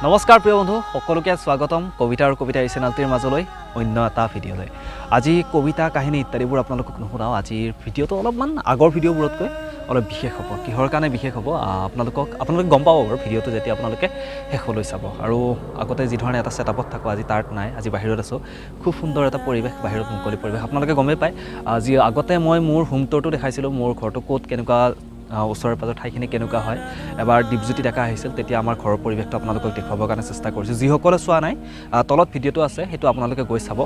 নমস্কাৰ প্ৰিয় বন্ধু সকলোকে স্বাগতম কবিতা আৰু কবিতা এই চেনেলটিৰ মাজলৈ অন্য এটা ভিডিঅ'লৈ। আজি কবিতা কাহিনী ইত্যাদিবোৰ আপোনালোকক নুশুনাওঁ। আজিৰ ভিডিঅ'টো অলপমান আগৰ ভিডিঅ'বোৰতকৈ অলপ বিশেষ হ'ব। কিহৰ কাৰণে বিশেষ হ'ব আপোনালোকে গম পাব বাৰু ভিডিঅ'টো যেতিয়া আপোনালোকে শেষলৈ চাব। আৰু আগতে যি ধৰণে এটা ছেটআপত থাকোঁ আজি তাত নাই, আজি বাহিৰত আছোঁ। খুব সুন্দৰ এটা পৰিৱেশ, বাহিৰত মুকলি পৰিৱেশ, আপোনালোকে গমেই পায়। আজি আগতে মই মোৰ হোম টুৰটো দেখাইছিলোঁ, মোৰ ঘৰটো ক'ত কেনেকুৱা, ওচৰে পাজৰ ঠাইখিনি কেনেকুৱা হয়। এবাৰ দীপজ্যোতি ডেকা আহিছিল, তেতিয়া আমাৰ ঘৰৰ পৰিৱেশটো আপোনালোকক দেখুৱাবৰ কাৰণে চেষ্টা কৰিছোঁ। যিসকলে চোৱা নাই তলত ভিডিঅ'টো আছে, সেইটো আপোনালোকে গৈ চাব।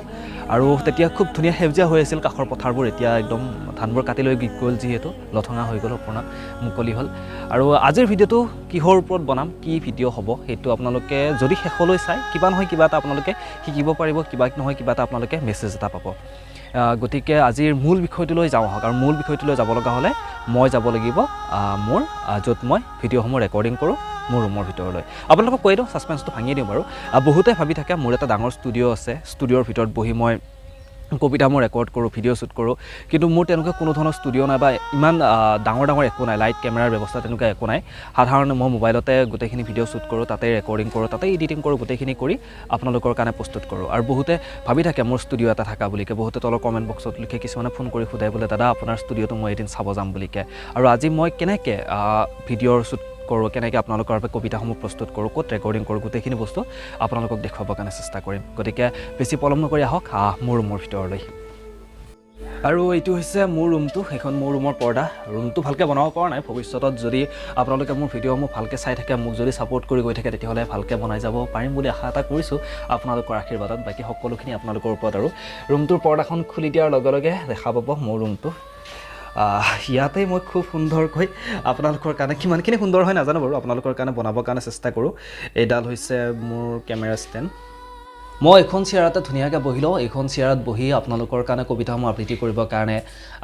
আৰু তেতিয়া খুব ধুনীয়া সেউজীয়া হৈ আছিল কাষৰ পথাৰবোৰ, এতিয়া একদম ধানবোৰ কাটি লৈ গ'ল যিহেতু লঠঙা হৈ গ'ল, সম্পূৰ্ণ মুকলি হ'ল। আৰু আজিৰ ভিডিঅ'টো কিহৰ ওপৰত বনাম, কি ভিডিঅ' হ'ব, সেইটো আপোনালোকে যদি শেষলৈ চায় কিবা নহয় কিবা এটা আপোনালোকে শিকিব পাৰিব, কিবা নহয় কিবা এটা আপোনালোকে মেছেজ এটা পাব। গতিকে আজিৰ মূল বিষয়টোলৈ যাওঁ আহক। আৰু মূল বিষয়টোলৈ যাব লগা হ'লে মই যাব লাগিব মোৰ য'ত মই ভিডিঅ'সমূহ ৰেকৰ্ডিং কৰোঁ, মোৰ ৰুমৰ ভিতৰলৈ। আপোনালোকক কৈ দিওঁ, ছাছপেঞ্চটো ভাঙি দিওঁ বাৰু। বহুতে ভাবি থাকে মোৰ এটা ডাঙৰ ষ্টুডিঅ' আছে, ষ্টুডিঅ'ৰ ভিতৰত বহি মই কবিতাসমূহ ৰেকৰ্ড কৰোঁ, ভিডিঅ' শ্বুট কৰোঁ। কিন্তু মোৰ তেনেকুৱা কোনো ধৰণৰ ষ্টুডিঅ' নাই বা ইমান ডাঙৰ ডাঙৰ একো নাই, লাইট কেমেৰাৰ ব্যৱস্থা তেনেকুৱা একো নাই। সাধাৰণতে মই মোবাইলতে গোটেইখিনি ভিডিঅ' শ্বুট কৰোঁ, তাতেই ৰেকৰ্ডিং কৰোঁ, তাতেই এডিটিং কৰোঁ, গোটেইখিনি কৰি আপোনালোকৰ কাৰণে প্ৰস্তুত কৰোঁ। আৰু বহুতে ভাবি থাকে মোৰ ষ্টুডিঅ' এটা থকা বুলিকে, বহুতে তলৰ কমেণ্ট বক্সত লিখে, কিছুমানে ফোন কৰি সোধাই বোলে দাদা আপোনাৰ ষ্টুডিঅ'টো মই এদিন চাব যাম বুলিকে। আৰু আজি মই কেনেকৈ ভিডিঅ'ৰ শ্বুট কৰোঁ, কেনেকৈ আপোনালোকৰ বাবে কবিতাসমূহ প্ৰস্তুত কৰোঁ, ক'ত ৰেকৰ্ডিং কৰোঁ, গোটেইখিনি বস্তু আপোনালোকক দেখুৱাবৰ কাৰণে চেষ্টা কৰিম। গতিকে বেছি পলম নকৰি আহক মোৰ ৰুমৰ ভিতৰলৈ। আৰু এইটো হৈছে মোৰ ৰুমটো, সেইখন মোৰ ৰুমৰ পৰ্দা। ৰুমটো ভালকৈ বনাব পৰা নাই, ভৱিষ্যতত যদি আপোনালোকে মোৰ ভিডিঅ'সমূহ ভালকৈ চাই থাকে, মোক যদি ছাপোৰ্ট কৰি গৈ থাকে, তেতিয়াহ'লে ভালকৈ বনাই যাব পাৰিম বুলি আশা এটা কৰিছোঁ আপোনালোকৰ আশীৰ্বাদত। বাকী সকলোখিনি আপোনালোকৰ ওপৰত। আৰু ৰুমটোৰ পৰ্দাখন খুলি দিয়াৰ লগে লগে দেখা পাব মোৰ ৰুমটো। ইয়াতে মই খুব সুন্দৰকৈ আপোনালোকৰ কাৰণে, কিমানখিনি সুন্দৰ হয় নাজানো বাৰু, আপোনালোকৰ কাৰণে বনাবৰ কাৰণে চেষ্টা কৰোঁ। এইডাল হৈছে মোৰ কেমেৰা ষ্টেণ্ড। মই এইখন চেয়াৰতে ধুনীয়াকৈ বহি লওঁ। এইখন চেয়াৰত বহি আপোনালোকৰ কাৰণে কবিতাসমূহ আবৃত্তি কৰিবৰ কাৰণে,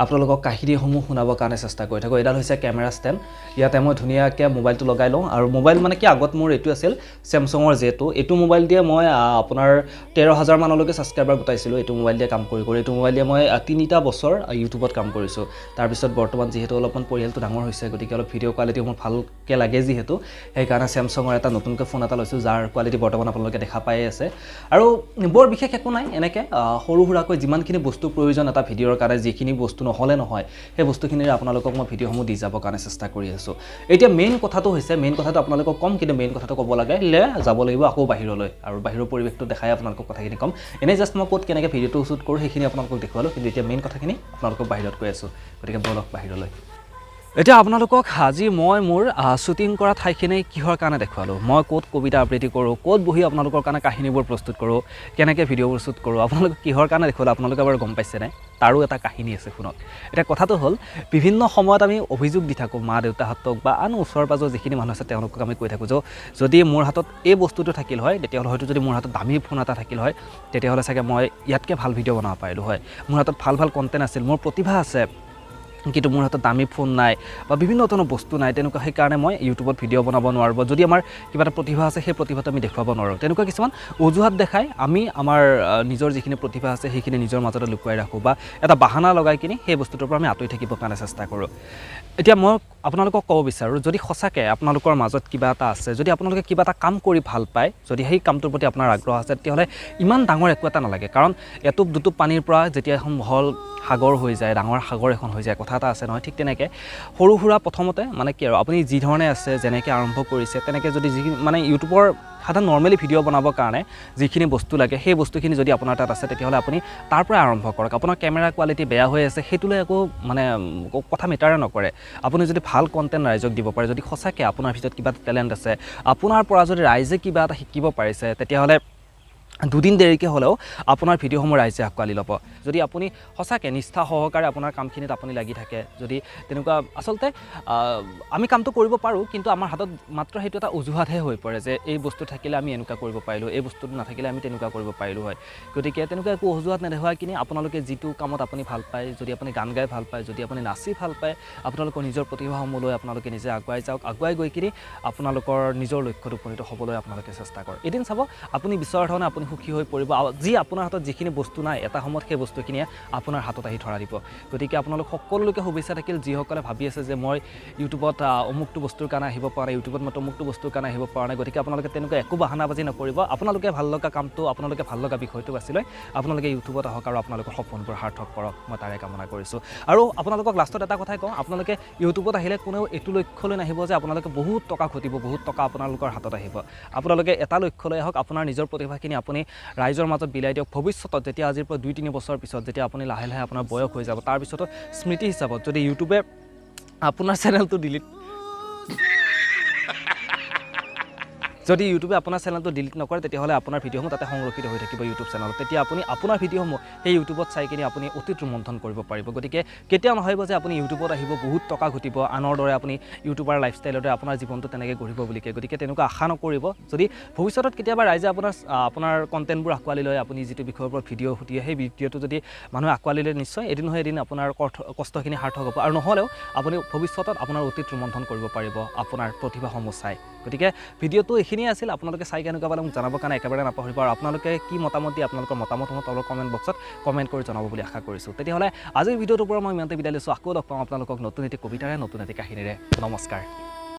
আপোনালোকক কাহিনীসমূহ শুনাবৰ কাৰণে চেষ্টা কৰি থাকোঁ। এইডাল হৈছে কেমেৰা ষ্টেণ্ড। ইয়াতে মই ধুনীয়াকৈ মোবাইলটো লগাই লওঁ। আৰু মোবাইল মানে কি, আগত মোৰ এইটো আছিল চেমচাঙৰ জেটো, এইটো মোবাইল দিয়ে মই আপোনাৰ 13,000 মানলৈকে ছাবস্ক্ৰাইবাৰ গোটাইছিলোঁ এইটো মোবাইল দিয়ে কাম কৰি কৰি। এইটো মোবাইল দিয়ে মই 3টা বছৰ ইউটিউবত কাম কৰিছোঁ। তাৰপিছত বৰ্তমান যিহেতু অলপমান পৰিয়ালটো ডাঙৰ হৈছে, গতিকে অলপ ভিডিঅ' কোৱালিটি মোৰ ভালকৈ লাগে যিহেতু, সেইকাৰণে চেমচাঙৰ এটা নতুনকৈ ফোন এটা লৈছোঁ, যাৰ কোৱালিটি বৰ্তমান আপোনালোকে দেখা পাই আছে। আৰু বৰ বিশেষ একো নাই, এনেকৈ সৰু সুৰাকৈ যিমানখিনি বস্তু প্ৰয়োজন এটা ভিডিঅ'ৰ কাৰণে, যিখিনি বস্তু নহ'লে নহয়, সেই বস্তুখিনিৰে আপোনালোকক মই ভিডিঅ'সমূহ দি যাবৰ কাৰণে চেষ্টা কৰি আছোঁ। এতিয়া মেইন কথাটো হৈছে, মেইন কথাটো আপোনালোকক ক'ম, কিন্তু মেইন কথাটো ক'ব লাগিলে যাব লাগিব আকৌ বাহিৰলৈ, আৰু বাহিৰৰ পৰিৱেশটো দেখাই আপোনালোকক কথাখিনি ক'ম। এনেই জাষ্ট মই ক'ত কেনেকৈ ভিডিঅ'টো শ্বুট কৰোঁ সেইখিনি আপোনালোকক দেখুৱালোঁ, কিন্তু এতিয়া মেইন কথাখিনি আপোনালোকক বাহিৰত কৈ আছোঁ। গতিকে ব'লক বাহিৰলৈ। এতিয়া আপোনালোকক আজি মই মোৰ শ্বুটিং কৰা ঠাইখিনি কিহৰ কাৰণে দেখুৱালোঁ, মই ক'ত কবিতা আবৃত্তি কৰোঁ, ক'ত বহি আপোনালোকৰ কাৰণে কাহিনীবোৰ প্ৰস্তুত কৰোঁ, কেনেকৈ ভিডিঅ'বোৰ শ্বুট কৰোঁ, আপোনালোকক কিহৰ কাৰণে দেখুৱালোঁ আপোনালোকে বাৰু গম পাইছেনে? তাৰো এটা কাহিনী আছে, শুনক। এতিয়া কথাটো হ'ল, বিভিন্ন সময়ত আমি অভিযোগ দি থাকোঁ মা দেউতাহঁতক বা আন ওচৰ পাজৰ যিখিনি মানুহ আছে তেওঁলোকক আমি কৈ থাকোঁ যে যদি মোৰ হাতত এই বস্তুটো থাকিল হয়, তেতিয়াহ'লে হয়তো যদি মোৰ হাতত দামী ফোন এটা থাকিল হয়, তেতিয়াহ'লে চাগে মই ইয়াতকৈ ভাল ভিডিঅ' বনাব পাৰিলোঁ হয়। মোৰ হাতত ভাল ভাল কণ্টেণ্ট আছিল, মোৰ প্ৰতিভা আছে, কিন্তু মোৰ হাতত দামী ফোন নাই বা বিভিন্ন ধৰণৰ বস্তু নাই, তেনেকুৱা সেইকাৰণে মই ইউটিউবত ভিডিঅ' বনাব নোৱাৰোঁ। যদি আমাৰ কিবা এটা প্ৰতিভা আছে, সেই প্ৰতিভাটো আমি দেখুৱাব নোৱাৰোঁ। তেনেকুৱা কিছুমান অজুহাত দেখাই আমি আমাৰ নিজৰ যিখিনি প্ৰতিভা আছে সেইখিনি নিজৰ মাজতে লুকুৱাই ৰাখোঁ বা এটা বাহানা লগাই কিনি সেই বস্তুটোৰ পৰা আমি আঁতৰি থাকিবৰ কাৰণে চেষ্টা কৰোঁ। এতিয়া মই আপোনালোকক ক'ব বিচাৰোঁ, যদি সঁচাকৈ আপোনালোকৰ মাজত কিবা এটা আছে, যদি আপোনালোকে কিবা এটা কাম কৰি ভাল পায়, যদি সেই কামটোৰ প্ৰতি আপোনাৰ আগ্ৰহ আছে, তেতিয়াহ'লে ইমান ডাঙৰ একো এটা নালাগে। কাৰণ এটোপ দুটোপ পানীৰ পৰা যেতিয়া এখন বহল সাগৰ হৈ যায়, ডাঙৰ সাগৰ এখন হৈ যায়, কথা এটা আছে নহয়, ঠিক তেনেকৈ সৰু সুৰা প্ৰথমতে মানে কি আৰু আপুনি যি ধৰণে আছে, যেনেকৈ আৰম্ভ কৰিছে, তেনেকৈ যদি যিখিনি মানে ইউটিউবৰ সাধাৰণ নৰ্মেলি ভিডিঅ' বনাবৰ কাৰণে যিখিনি বস্তু লাগে, সেই বস্তুখিনি যদি আপোনাৰ তাত আছে, তেতিয়াহ'লে আপুনি তাৰ পৰাই আৰম্ভ কৰক। আপোনাৰ কেমেৰা কোৱালিটি বেয়া হৈ আছে, সেইটোলৈ একো মানে কথা মেটাৰে নকৰে। আপুনি যদি ভাল কণ্টেণ্ট ৰাইজক দিব পাৰে, যদি সঁচাকৈ আপোনাৰ ভিতৰত কিবা এটা টেলেণ্ট আছে, আপোনাৰ পৰা যদি ৰাইজে কিবা এটা শিকিব পাৰিছে, তেতিয়াহ'লে দুদিন দেৰিকৈ হ'লেও আপোনাৰ ভিডিঅ'সমূহ ৰাইজে আঁকোৱালি ল'ব। যদি আপুনি সঁচাকৈ নিষ্ঠা সহকাৰে আপোনাৰ কামখিনিত আপুনি লাগি থাকে, যদি তেনেকুৱা আচলতে আমি কামটো কৰিব পাৰোঁ, কিন্তু আমাৰ হাতত মাত্ৰ সেইটো এটা অজুহাতহে হৈ পৰে যে এই বস্তু থাকিলে আমি এনেকুৱা কৰিব পাৰিলোঁ, এই বস্তুটো নাথাকিলে আমি তেনেকুৱা কৰিব পাৰিলোঁ হয়। গতিকে তেনেকুৱা একো অজুহাত নেদেখুৱাই কিনি আপোনালোকে যিটো কামত আপুনি ভাল পায়, যদি আপুনি গান গাই ভাল পায়, যদি আপুনি নাচি ভাল পায়, আপোনালোকৰ নিজৰ প্ৰতিভাসমূহ লৈ আপোনালোকে নিজে আগুৱাই যাওক। আগুৱাই গৈ কিনি আপোনালোকৰ নিজৰ লক্ষ্যত উপনীত হ'বলৈ আপোনালোকে চেষ্টা কৰক। এদিন চাব আপুনি বিচৰা ধৰণে আপুনি সুখী হৈ পৰিব। যি আপোনাৰ হাতত যিখিনি বস্তু নাই, এটা সময়ত সেই বস্তুখিনিয়ে আপোনাৰ হাতত আহি ধৰা দিব। গতিকে আপোনালোক সকলোলৈকে শুভেচ্ছা থাকিল, যিসকলে ভাবি আছে যে মই ইউটিউবত অমুকটো বস্তুৰ কাৰণে আহিব পৰা নাই, ইউটিউবত মই তমুকটো বস্তুৰ কাৰণে আহিব পৰা নাই। গতিকে আপোনালোকে তেনেকুৱা একো বাহানাবাজি নকৰিব। আপোনালোকে ভাল লগা কামটো, আপোনালোকে ভাল লগা বিষয়টো বাছি লৈ আপোনালোকে ইউটিউবত আহক আৰু আপোনালোকৰ সপোনবোৰ সাৰ্থক কৰক, মই তাৰে কামনা কৰিছোঁ। আৰু আপোনালোকক লাষ্টত এটা কথাই কওঁ, আপোনালোকে ইউটিউবত আহিলে কোনেও এইটো লক্ষ্য লৈ নাহিব যে আপোনালোকে বহুত টকা ঘটিব, বহুত টকা আপোনালোকৰ হাতত আহিব। আপোনালোকে এটা লক্ষ্য লৈ আহক, আপোনাৰ নিজৰ প্ৰতিভাখিনি আপুনি ৰাইজৰ মাজত বিলাই দিয়ক। ভৱিষ্যতত যেতিয়া আজিৰ পৰা 2-3 বছৰ পিছত যেতিয়া আপুনি লাহে লাহে আপোনাৰ বয়স হৈ যাব, তাৰপিছতো স্মৃতি হিচাপত যদি ইউটিউবে আপোনাৰ চেনেলটো ডিলিট যদি ইউটিউবে আপোনাৰ চেনেলটো ডিলিট নকৰে, তেতিয়াহ'লে আপোনাৰ ভিডিঅ'সমূহ তাতে সংৰক্ষিত হৈ থাকিব ইউটিউব চেনেলত। তেতিয়া আপুনি আপোনাৰ ভিডিঅ'সমূহ সেই ইউটিউবত চাই কিনি আপুনি অতীত ৰোমন্থন কৰিব পাৰিব। গতিকে কেতিয়াও নহ'ব যে আপুনি ইউটিউবত আহিব বহুত টকা ঘটিব, আনৰ দৰে আপুনি ইউটিউবাৰ লাইফষ্টাইলৰ দৰে আপোনাৰ জীৱনটো তেনেকৈ গঢ়িব বুলি কয়। গতিকে তেনেকুৱা আশা নকৰিব। যদি ভৱিষ্যতত কেতিয়াবা ৰাইজে আপোনাৰ কণ্টেণ্টবোৰ আঁকোৱালি লয়, আপুনি যিটো বিষয়ৰ ওপৰত ভিডিঅ' দিয়ে সেই ভিডিঅ'টো যদি মানুহে আঁকোৱালি লয়, নিশ্চয় এদিন নহয় এদিন আপোনাৰ কষ্টখিনি সাৰ্থক হ'ব। আৰু নহ'লেও আপুনি ভৱিষ্যতত আপোনাৰ অতীত ৰোমন্থন কৰিব পাৰিব আপোনাৰ প্ৰতিভাসমূহ চাই। গতিকে ভিডিঅ'টো এইখিনিয়ে আছিল। আপোনালোকে চাই কেনেকুৱা পালে মোক জনাবৰ কাৰণে একেবাৰে নাপাহৰিব। আৰু আপোনালোকে কি মতামত দিয়ে, আপোনালোকৰ মতামতসমূহ তলৰ কমেণ্ট বক্সত কমেণ্ট কৰি জনাব বুলি আশা কৰিছোঁ। তেতিয়াহ'লে আজিৰ ভিডিঅ'টোৰ পৰা মই ইমানতে বিদায় লৈছোঁ। আকৌ লগ পাম আপোনালোকক নতুন এটি কবিতাৰে, নতুন এটি কাহিনীৰে। নমস্কাৰ।